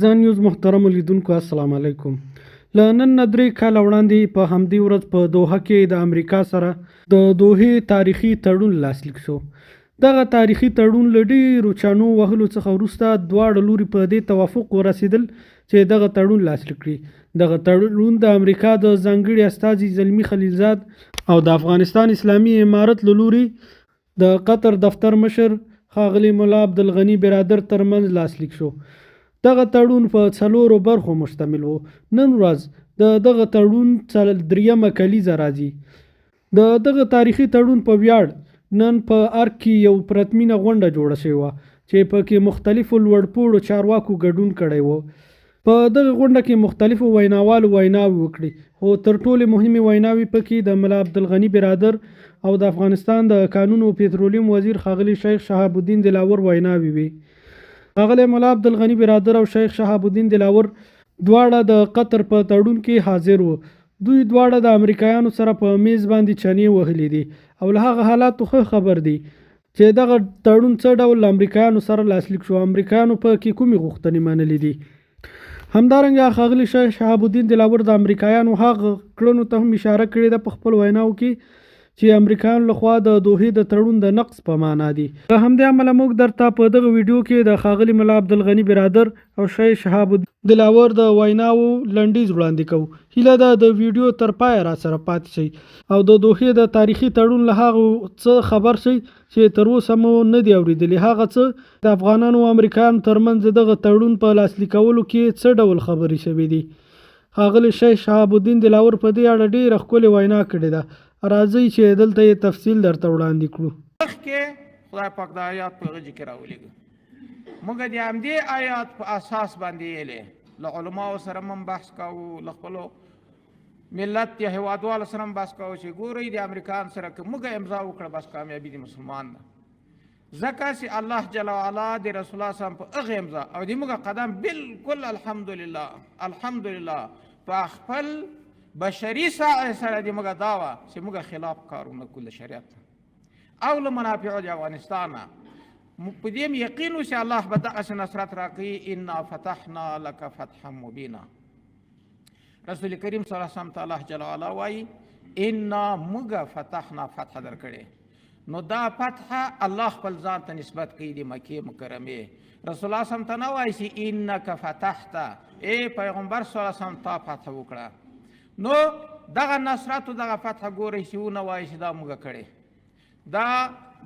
ځان نیوز محترمو لیدونکو السلام علیکم. له نن نه 3 کاله وړاندې په همدې ورځ په دوحه کې د امریکا سره د دوحې تاریخي تړون لاسلیک شو. دغه تاریخي تړون له ډېرو چانو وهلو څخه وروسته دواړه لوري په دې توافق ورسېدل چې دغه تړون لاسلیک کړي. دغه تړون د امریکا د ځانګړي استازي زلمي خلیلزاد او د افغانستان اسلامي امارت له لوري د قطر دفتر مشر ښاغلي ملا عبدالغني برادر ترمنځ لاسلیک شو. دغه تړون په 4 برخو مشتمل و. نن ورځ د دغه تړون 3مه کلیزه راځي. د دغه تاریخي تړون په ویاړ نن په ارګ کې یو پرتمینه غونډه جوړه شوې وه چې پکې مختلفو لوړپوړو چارواکو ګډون کړی و. په دغه غونډه کې مختلفو ویناوالو ویناوې وکړې، خو تر ټولو مهمې ویناوې پکې د ملا عبدالغني برادر او د افغانستان د کانونو پترولیم وزیر ښاغلي شیخ شهاب الدین دلاور ویناوې وې. ښاغلی ملا عبدالغني برادر او شیخ شهاب الدین دلاور دواړه د قطر په تړون کې حاضر وو. دوی دواړه د امریکایانو سره په میز باندې چنې وهلې دي او له هغه حالاتو ښه خبر دي چې دغه تړون څه ډول له امریکایانو سره لاسلیک شو، امریکایانو په کې کومې غوښتنې منلې دي. همدارنګه ښاغلي شیخ شهاب الدین دلاور د امریکایانو هغه کړنو ته هم اشاره کړې ده په خپل ویناو کې چې امریکایانو لخوا د دوحې د تړون د نقض په معنا دي. له همدې امله موږ درته په دغه ویډیو کې د ښاغلي ملا عبدالغني برادر او شیخ شهاب الدین دلاور د ویناوو لنډیز وړاندې کوو. هیله ده د ویډیو تر پایه را سره پاتې شئ او د دوحې د تاریخي تړون له هغو څه خبر شئ چې تر اوسه مو نه دي اورېدلي، هغه څه د افغانانو او امریکایانو ترمنځ د دغه تړون په لاسلیکولو کې څه ډول خبرې شوې دي. ښاغلي شیخ شهاب الدین دلاور په دې اړه ډېره ښکلې وینا کړې ده. راځئ چې دلته یې تفصیل درته وړاندې کړو. مخکې خدای پاک دا آیات په غږ کې راولېږه. موږ د همدې آیات په اساس باندې یې له علماو سره هم بحث کاوه، له خپلو ملت یا هېوادوالو سره هم بحث کاوه چې ګورئ د امریکان سره که موږ امضا وکړه بس کامیابي د مسلمان ده، ځکه چې الله جل وعلا د رسول الله صلی په هغه امضا او د موږ قدم بالکل الحمدلله الحمدلله په خپل بشري سعی سره د موږ دا وه چې موږ خلاف کارونه کول د شریعت او له منافعو د افغانستانه. په دې یقین و چې الله به دغسې نصرت راکوي. انا فتحنا لک فتحا مبینا. رسول کریم صلی الله علیه وسلم ته الله جل وعلا وایي انا موږ فتحنا فتح درکړې. نو دا فتح الله خپل ځان ته نسبت کوي د مکې مکرمې. رسول الله صلی الله علیه وسلم ته نه وایي چې انک فتحت، ای پیغمبر صلی الله علیه وسلم تا فتح وکړه. نو دغه نصرت او دغه فتح ګورئ چې ونه وایي چې دا موږ کړې، دا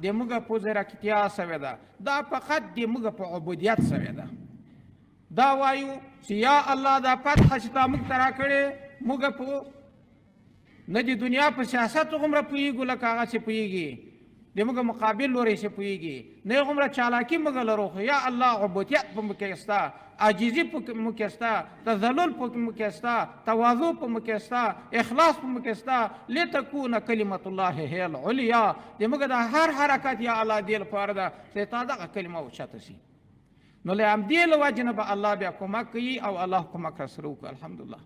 د موږ په ځیرکتیا سوې ده، دا فقط د موږ په عبودیت سوې ده. دا وایو چې یا الله دا فتح چې تا موږ ته راکړې، موږ په نه د دنیا په سیاست هغومره پوهېږو لکه هغه چې پوهېږي، د موږ مقابل لوری چې پوهېږي، نه هغومره چالاکي موږ لرو، خو یا الله عبودیت په موږ کې سته، عاجزي په موږ کې سته، تذلل په موږ کې سته، تواضع په موږ کې سته، اخلاص په موږ کې سته. لتکون کلمة الله هي العلیا. د موږ د هر حرکت یا الله دې لپاره ده چې تا دغه کلمه اوچته شي. نو له همدې له وجې نه به الله بیا کومک کوي او الله کومک راسره وکړي الحمدلله.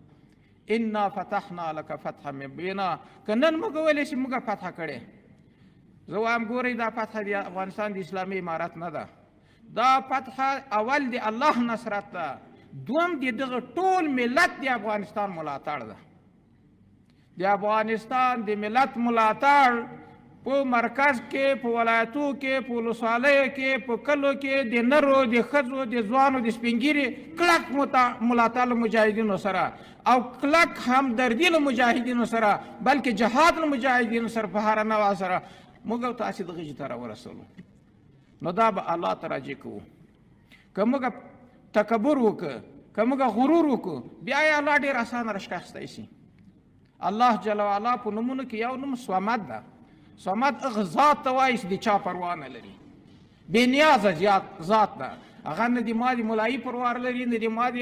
انا فتحنا لک فتحا مبینا. که نن موږ ویلی چې موږ فتح کړې، زه وایم ګورئ دا فتح د افغانستان د اسلامي امارت نه ده، دا فتح اول د الله نصرت ده، دوم د دغه ټول ملت د افغانستان ملاتړ ده. د افغانستان د ملت ملاتړ په مرکز کې، په ولایتو کې، په ولسوالیو کې، په کلو کې د نرو، د ښځو، د ځوانو، د سپینږیري کلک ملاتړ له مجاهدینو سره او کلک همدردي له مجاهدینو سره، بلکې جهاد له مجاهدینو سره په هره نوع سره موږ او تاسې دغه ځای ته راورسولو. نو دا به الله ته راجع کوو. که موږ تکبر وکړو، که موږ غرور وکړو، بیا یې الله ډېر اسانه راشکستی شي. الله جل وعلا په نومونو کې یو نوم صمد ده. صمد هغه ذات ته وایي چې د چا پروا نه لري، بې نیازه ذات ده. هغه نه د ما د ملایي پروا لري، نه د ما د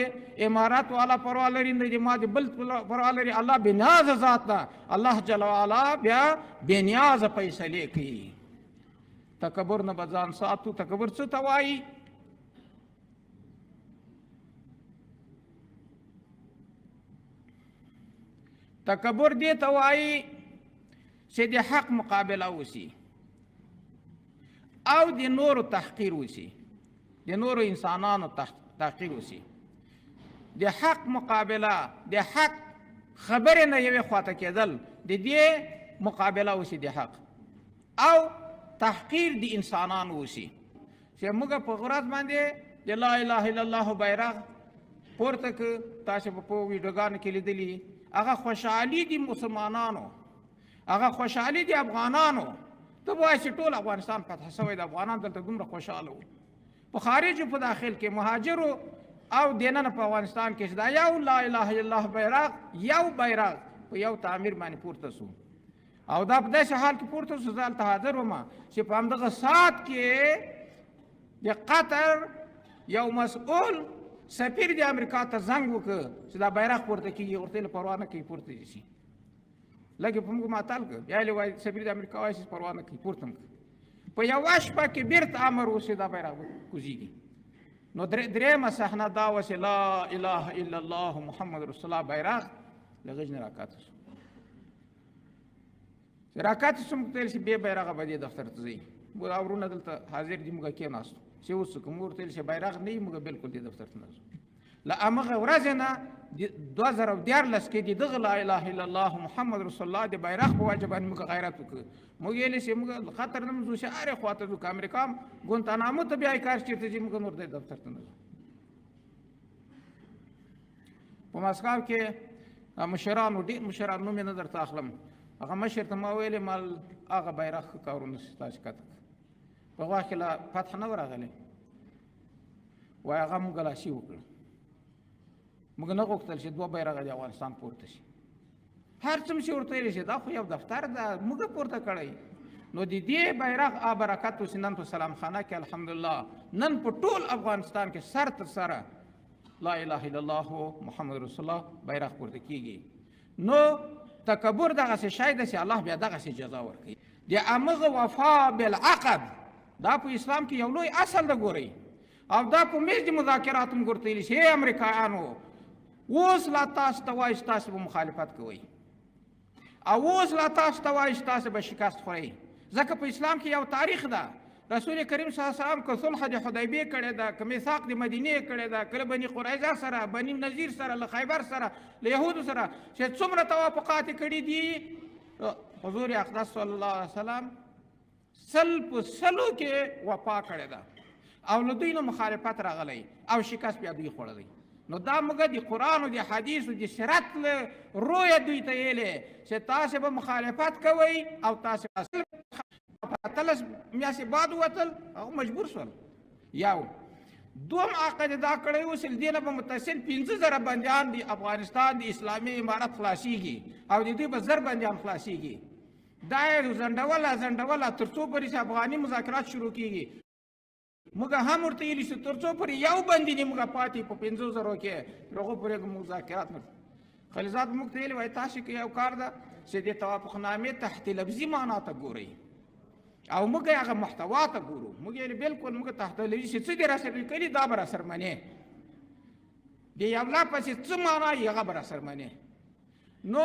امارت والا پروا لري، نه د ما د بل پروا لري. الله بې نیازه ذات ده. الله جل وعلا بیا بې نیازه فیصلې کوي. تکبر نه به ځان ساتو. تکبر څه ته وایي؟ تکبر دې ته وایي چې د حق مقابله وشي او د نورو تحقیر وشي، د نورو انسانانو تحقیر وشي. د حق مقابله، د حق خبرې نه یوې خواته کېدل، د دې مقابله وشي د حق او تحقیر د انسانانو وشي. چې موږ په غرض باندې د لا اله الا الله بیرغ پورته که، تاسې به په ویډیوګانو کې لیدلي، هغه خوشحالي دي مسلمانانو، هغه خوشحالي دي افغانانو. ته به وایې چې ټول افغانستان فتح شوی د افغانان دلته دومره خوشحاله وو، په خارج او په داخل کې مهاجرو او دننه په افغانستان کې چې دا یو لا اله الا الله بیرغ، یو بیرغ په یو تعمیر باندې پورته شو. او دا په داسې حال کې پورته شو، زه هلته حاضر وم چې په همدغه ساعت کې د قطر یو مسؤل سفیر د امریکا ته زنګ وکړ چې دا بیرغ پورته کېږي، ورته یې پروا نه کوي پورته دې شي. لږ یې په موږ معطل کړ، بیا یې وایي سفیر د امریکا وایي چې پروا نه کوي پورته مو کړ. په یوه شپه کې بیرته امر وشو دا بیرغ به کوزېږي. نو درېیمه صحنه دا وه چې لا اله الا الله محمد رسول الله بیرغ له غېږ نه راکاته شو. چې راکاته شو موږ ته ویل چې بې بیرغه به دې دفتر ته ځئ. موږ دا وروڼه دلته حاضر دي، موږ کېناستو چې اوس څه کوو. موږ ورته ویل چې بیرغ نه وي، موږ بالکل دې دفتر ته نه ځو. له همغه ورځې نه 2013 کې د دغه لا اله الا الله محمد رسول الله د بیرغ په وجه باندې موږ غیرت وکړ. موږ ویل چې موږ خطر نه ځو، چې هرې خوا ته ځو، که امریکا هم ګوانتانامو ته بیا کار چېرته ځي، موږ نور دې دفتر ته نه ځو. په مسکو کې مشرانو، ډېر مشران، نوم یې نه درته اخلم، هغه مشر ته ما ویلې مال هغه بیرغ ښه کارونه تاسې کته کړه. په وخت کې لا فتح نه وه راغلې، وایي هغه موږ لاسي وکړه. موږ نه غوښتل چې دوه بیرغه د افغانستان پورته شي. هر څه چې ورته ویل شي دا خو یو دفتر ده، موږ پورته کړی. نو د دې بیرغ آ برکت اوس نن په سلام خانه کې الحمدلله نن په ټول افغانستان کې سر تر سره لا اله الا الله محمد رسول الله بیرغ پورته کیږي. نو تکبر دغسې شی دی چې الله بیا دغسې جزا ورکوي. د همغه وفا بالعقد دا په اسلام کې یو لوی اصل ده ګورئ، او دا په میز د مذاکراتو هم ورته ویلي چې ای امریکایانو، اوس لا تاسو ته وایي چې تاسو به مخالفت کوئ، او اوس لا تاسو ته وایي چې تاسو به شکست خورئ. ځکه په اسلام کې یو تاریخ ده. رسول کریم صلی الله علیه وسلم که صلح د حدیبیې کړې ده، که میثاق د مدینې کړې ده، که له بني قریظه سره، بني نذیر سره، له خیبر سره، له یهودو سره چې څومره توافقات یې کړي دي، حضور اقدس صلی الله علیه وسلم 100 په 100 کې وفا کړې ده، او له دوی نه مخالفت راغلی او شکست بیا دوی خوړلی. نو دا موږ د قرآن او د حدیث او د سیرت له رویه دوی ته ویلې چې تاسې به مخالفت کوئ او تاسې 18 میاشتې بعد ووتل، هغه مجبور شول. یو دوم عقد دا کړی و چې له دې نه به متصل 5000 بندیان د افغانستان د اسلامي امارت خلاصیږي او د دوی به 1000 بندیان خلاصیږي. دا یې ځنډوله ځنډوله تر څو پورې چې افغاني مذاکرات شروع کیږي. موږ هم ورته ویلي چې تر څو پورې یو بندي نه موږ پاتې په 5000 کې، تر هغو پورې مذاکرات نه. خلیلزاد موږ ته ویلي وایي تاسې کې یو کار ده چې د توافقنامې تحت لفظي معنا ته ګورئ او موږ یې هغه محتوا ته ګورو. موږ یې بالکل موږ تحت لفظي چې څه دې راسره لیکلي دا به راسره منې، د یو لفظ چې څه معنا یې هغه به راسره منې. نو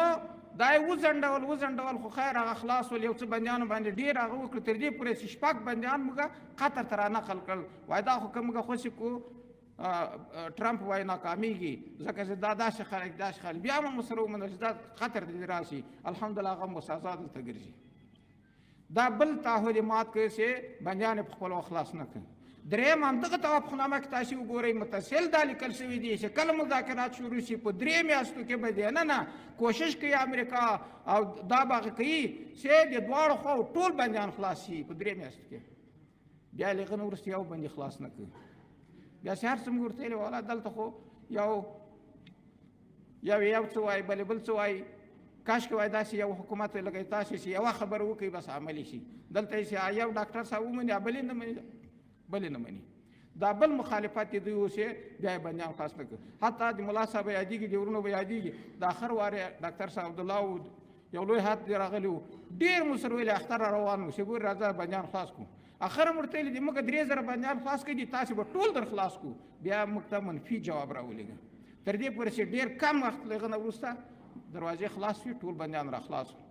دا یې وځنډول وځنډول، خو خیر هغه خلاص ول. یو څه بندیانو باندې ډېر هغه وکړو، تر دې پورې چې 6 بندیان موږ قطر ته رانقل کړل. وایي دا خو که موږ خوشې کړو ټرمپ وایي ناکامیږي، ځکه چې دا داسې خلک داسې خلک. بیا هم سره ومنل چې دا قطر دې راشي، الحمدلله هغه هم اوس ازاد دلته ګرځي. دا بل تعهد یې مات کړ چې بندیان یې په خپل وخت خلاص نه کړ. درېیم همدغه توافقنامه کې تاسې وګورئ متصل دا لیکل شوي دي چې کله مذاکرات شروع شي په 3 میاشتو کې به دننه کوشش کوي امریکا او دا به هغه کوي چې د دواړو خواو ټول بندیان خلاص شي په 3 میاشتو کې. بیا له هغه نه وروسته یو بندي خلاص نه کړي. بیا چې هر څه موږ ورته ویلي والا دلته خو یو یو یو څه وایي بل بل څه وایي، کاش کې وایي داسې یو حکومت وي لکه تاسې چې یوه خبره وکړي بس عملي شي. دلته یې چې یو ډاکټر صاحب ومني بل یې نه مني بل یې نه مني. دا بل مخالفت یې دوی اوس بیا یې بندیان خلاص نه کړ. حتی د ملا صاحب به یادېږي، د وروڼو به یادېږي، د اخر وارې ډاکټر صاحب عبدالله و یو لوی حد دی راغلی و، ډېر مو سره ویلي اختر را روان و چې ګورې راځه بندیان خلاص کړو. اخر هم ورته ویلي دي موږ 3000 بندیان خلاص کړي دي، تاسې به ټول در خلاص کړو. بیا موږ ته منفي جواب راولېږه. تر دې پورې چې ډېر کم وخت له هغه نه وروسته دروازې خلاص شوې، ټول بندیان را خلاص کړو.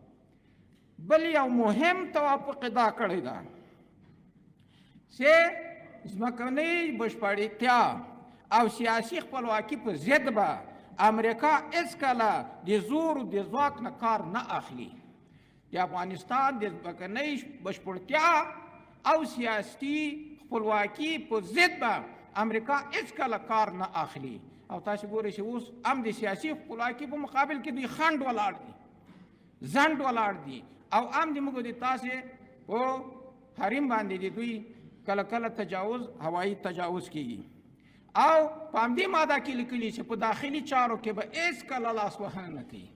بل یو مهم توافق یې دا کړی ده چې ځمکنۍ بشپړتیا او سیاسي خپلواکي په ضد به امریکا هېڅکله د زور او د ځواک نه کار نه اخلي. د افغانستان د ځمکنۍ بشپړتیا او سیاسي خپلواکي په ضد به امریکا هېڅکله کار نه اخلي. او تاسو ګورئ چې اوس هم د سیاسي خپلواکي په مقابل کې دوی خنډ ولاړ دي، ځنډ ولاړ دي، او هم د موږ د تاسې په حریم باندې د دوی کله کله تجاوز، هوایي تجاوز کیږي. او په همدې ماده کې لیکلي چې په داخلي چارو کې به هېڅکله لاسوهنه نه کوي.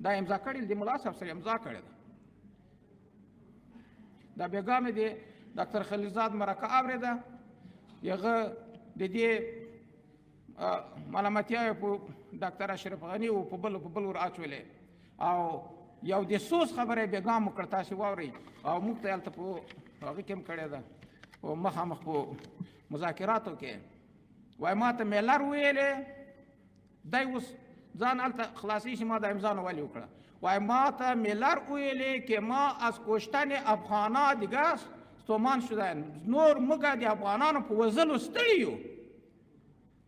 دا امضا کړې د ملا صاحب سره امضا کړې ده. دا بېګا مې د ډاکټر خلیلزاد مرکه اورېده، هغه د دې ملامتیا یې په ډاکټر اشرف غني او په بل ور اچولې، او یو د سوز خبره یې بېګا هم وکړه، تاسې واورئ، او موږ ته یې هلته په هغه کې هم کړې ده، په مخامخ په مذاکراتو کې. وایي ما ته میلر ویلې، دی اوس ځان هلته خلاصوي چې ما دا امضا نو ولې وکړه. وایي ما ته میلر ویلې که ما از کشتن افغانا دیگه ستومان شده، نور موږ د افغانانو په وزلو ستړي یو.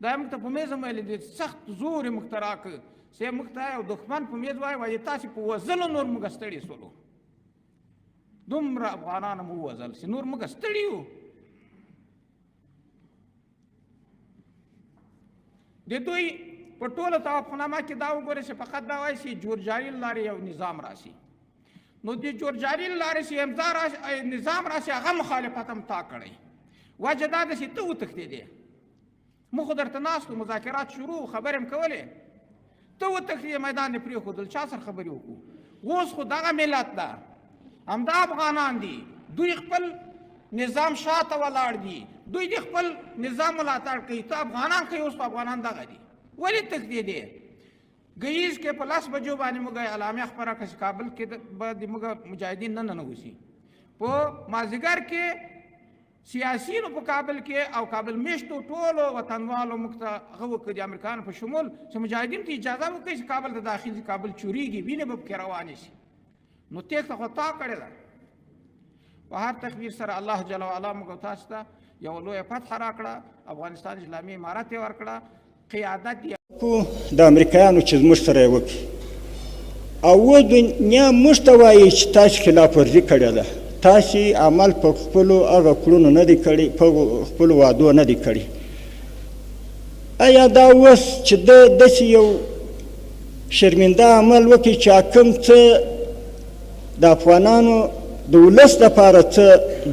دا موږ ته په میز هم ویلې، د سخت زور یې موږ ته راکړ چې موږ ته یو دښمن په میز وایي، وایي تاسې په وزلو نور موږ ستړي سولو، دومره افغانان مو ووزل چې نور موږ ستړي یو. د دوی په ټوله توافقنامه کې دا وګورئ چې فقط دا وایي چې جورجاري لارې یو نظام راسي، نو د جورجاري لارې چې امضا راشي، نظام راسي، هغه مخالفت هم تا کړی. وجه دا ده چې ته وتښتېدې، موږ خو درته ناست وو، مذاکرات شروع، خبرې هم کولې، ته وتښتېدې، میدان دې پرېښودل، چا سره خبرې وکړو؟ اوس خو دغه ملت ده، همدا افغانان دي، دوی خپل نظام شاته ولاړ دي، دوی د خپل نظام ملاتړ کوي، ته افغانان کوي، اوس خو افغانان دغه دي، ولې تښتېدې؟ ګهیځ کې په 10 بجو باندې موږ اعلامیه خپره کړه چې کابل کې به د موږ مجاهدین نه ننوځي. په مازدیګر کې سیاسیونو په کابل کې او کابل میشتو ټولو وطنوالو موږ ته هغه وکړ، د امریکایانو په شمول، چې مجاهدینو ته اجازه وکړي چې کابل ته داخل شي، کابل چوریږي، وینې به پکې روانې شي. نو تېښته خو تا کړې ده. په هر تکبیر سره الله جل وعلا موږ تاسو ته یوه لویه فتحه راکړه، افغانستان اسلامي امارت یې ورکړه، قیادت یې د امریکایانو چې زموږ سره یې وکړي، او اوس دنیا موږ ته وایي چې تاسې خلاف ورزي کړې ده، تاسې عمل په خپلو هغه کړونو نه دی کړی، په خپلو وعدو نه دی کړی. ایا دا اوس چې ده داسې یو شرمنده عمل وکړي چې کوم څه د افغانانو د ولس دپاره څه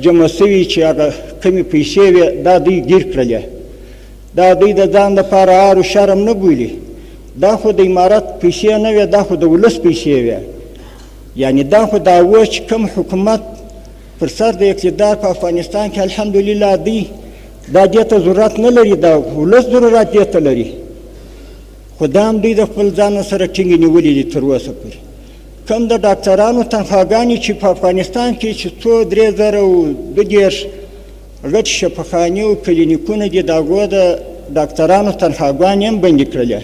جمع شوي چې هغه کمې پیسې وې دا دوی ګیر کړلې، دا دوی د ځان دپاره عار و شرم نه بولي، دا خو د امارت پیسې نه وې، دا خو د ولس پیسې وې. یعنې دا خو دا اوس چې کوم حکومت پر سر د اقتدار په افغانستان کې الحمدلله دی، دا دې ته ضرورت نه لري، دا ولس ضرورت دې ته لري، خو دا هم دوی د خپل ځان سره ټینګې نیولې دي تر اوسه پورې. کوم د ډاکټرانو تنخواګانې چې په افغانستان کې چې څو 3032 غټ شفاخانې او کلینیکونه دي، د هغو د ډاکټرانو تنخواګانې هم بندې کړلې.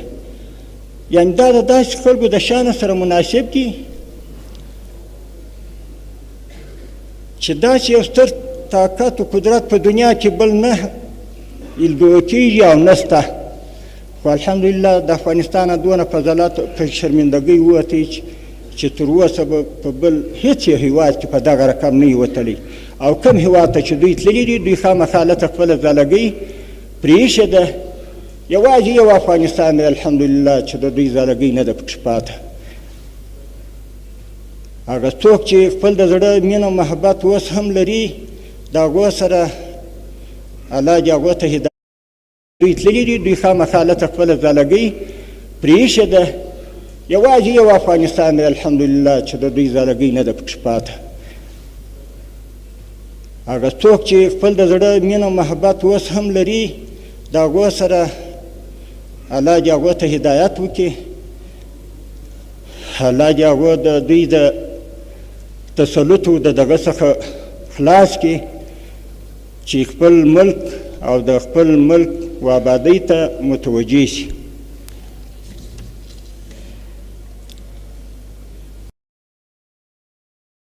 یعنې دا د داسې خلکو د شانه سره مناسب دي چې داسې یو ستر طاقت او قدرت په دنیا کې بل نه لیدل کېږي او نسته. خو الحمدلله د افغانستان دونه په ذلت په شرمندګۍ ووتی چې تر اوسه به په بل هیڅ یو هیواد کې په دغه رقم نه وي وتلی، او کوم هیواد ته چې دوی تللي دي دوی خامخا هلته خپله ځالګۍ پرې ایښې ده. یوازې یو افغانستان دی الحمدلله چې د دوی ځالګۍ نه ده پکښې پاته. هغه څوک چې خپل د زړه مینه او محبت اوس هم لري د هغو سره الله دې هغو ته هدایت. دوی تللي دي، دوی خامخا هلته خپله ځالګۍ پرې ایښې ده. یوازې یو افغانستان دی الحمدلله چې د دوی ځالګۍ نه ده پکښې پاته. هغه څوک چې خپل د زړه مینه او محبت اوس هم لري د هغو سره الله دې هغو ته هدایت وکړي، الله دې هغو د دوی د تسلط او د دغه څخه خلاص کړي چې خپل ملک او د خپل ملک و آبادۍ ته متوجه شي.